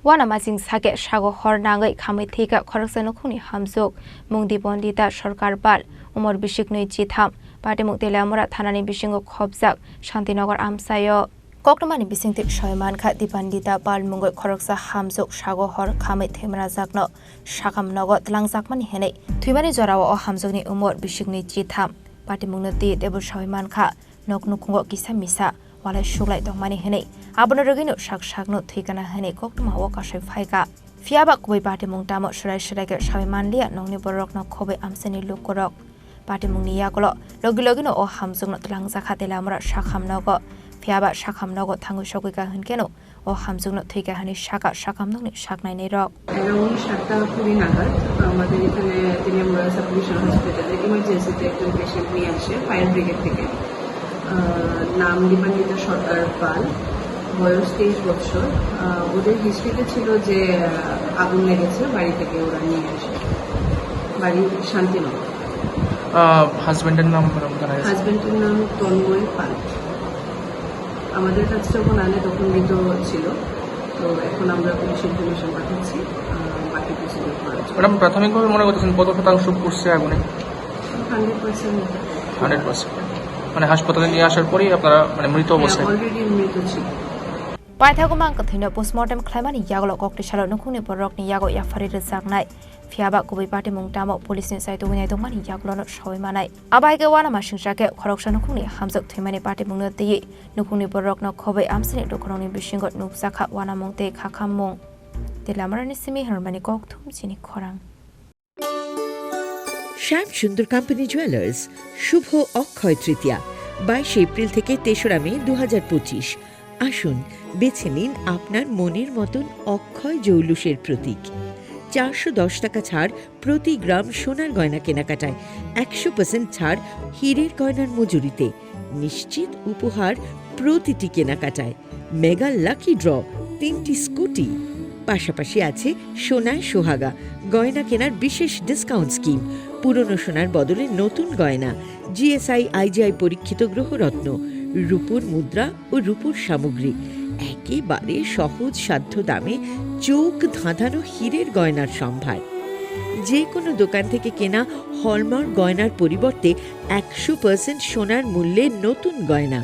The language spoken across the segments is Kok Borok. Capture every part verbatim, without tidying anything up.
Uanamasing sake sago hor nangwi khamwi thwikha khoroksa nukhungni hamjwk, mungdi Bondita Sarkar Pal, umor bisiknwi chitham, patimung Teliamura thanani bisingo khopjak Shantinagar amchaio. Koktwmani bisingtwi sawi mankha, Dipandita Pal mungwi khoroksa hamjwk sago hor khamwi thwimanajakno sakam nogo twlangjakmani hwnwi. Thwimani jorao o hamjwkni umor bisiknwi chitham, patimungno twi teibo sawi mankha, nok nukhungo kisa misa walai suklai tongmani hwnwi. Abono rwgwino sak sakno thwikana hwnwi koktwmao kasui phaikha. Phiyaba kubui patimung tamo swrai swrai khe sawi manliya nokni bororokno khobwi amchaini lukurok. Patimungni yagulo logi logino o hamjwkno twlangjakha Teliamura sakam nogo. Phiyaba sakam nogo thangwi sogwikha hwnkheno o hamjwkno thwikha hwnwi sakha sakam nokni saknainairok. Around সাতটা কুড়ি নাগাদ আমাদের এখানে Teliamura sub divisional হসপিটালে ইমার্জেন্সিতে একজন পেশেন্ট নিয়ে আসে ফায়ার ব্রিগেড থেকে। আহ, নাম দীপান্বিতা সরকার পাল, বয়স তেইশ বছর। আহ, ওদের হিস্ট্রিতে ছিল যে, আহ, আগুন লেগেছে, বাড়ি থেকে ওরা নিয়ে আসে। বাড়ি শান্তিনগর। আহ, হাজবেন্ডের নাম ম্যাডাম জানা গেছে? হাজবেন্ডের নাম তন্ময় পাল। আমাদের কাছে যখন আনে তখন মৃত ছিল, তো এখন আমরা পুলিশ ইনফরমেশন পাঠাচ্ছি, আহ, বাকি প্রসিডিউর করার জন্য। ম্যাডাম, প্রাথমিকভাবে মনে করতেছেন কত শতাংশ পুড়ছে আগুনে? Hundred percent. Hundred percent. মানে হাসপাতালে নিয়ে আসার পরেই আপনারা মানে মৃত হ্যাঁ, অবস্থায়? Already মৃত ছিল। Paithago mang kwthwino postmortem khlaimani yagulo kokti salo nukhungni bororokni yago yaphari rwjaknai. Phiyaba kubui patimung tamo police ni saitugwi naitokmani yagulono sawi manai. Abo hai khe uanamasingcha khe khoroksa nukhungni hamjwk thwimani patimungno twiwi nukhungni bororokno khobwi amchaini lukurokni bisingo nukjakha uanamung tei khakhammung. Tei lamarani simi hwnmani kokthum chini khorang. শ্যাম সুন্দর company jewellers, শুভ অক্ষয় তৃতীয়া, বাইশে এপ্রিল থেকে তেসরা মে দু হাজার পঁচিশ। আসুন, বেছে নিন আপনার মনের মতন অক্ষয় জৌলুসের প্রতীক। চারশো দশ টাকা ছাড় প্রতি গ্রাম সোনার গয়না কেনাকাটায়, একশো পার্সেন্ট ছাড় হীরের গয়নার মজুরিতে, নিশ্চিত উপহার প্রতিটি কেনাকাটায়। মেগা লাকি ড্র, তিনটি স্কুটি। পাশাপাশি আছে সোনায় সোহাগা, গয়না কেনার বিশেষ ডিসকাউন্ট স্কিম, পুরনো সোনার বদলে নতুন গয়না, জিএসআই আইজিআই পরীক্ষিত গ্রহরত্ন, রূপোর মুদ্রা ও রূপোর সামগ্রী। একেবারে সহজ সাধ্য দামে চোখ ধাঁধানো হীরের গয়নার সম্ভার। যে কোনো দোকান থেকে কেনা হলমার্ক গয়নার পরিবর্তে একশো পার্সেন্ট সোনার মূল্যে নতুন গয়না।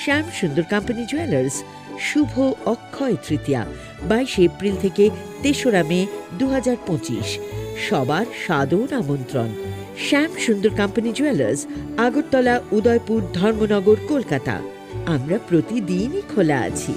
শ্যাম সুন্দর কোম্পানি জুয়েলার্স, শুভ অক্ষয় তৃতীয়া, বাইশে এপ্রিল থেকে তেসরা মে দু হাজার পঁচিশ। সবার সাদর আমন্ত্রণ। শ্যাম সুন্দর কোম্পানি জুয়েলার্স, আগরতলা, উদয়পুর, ধর্মনগর, কলকাতা। আমরা প্রতিদিনই খোলা আছি।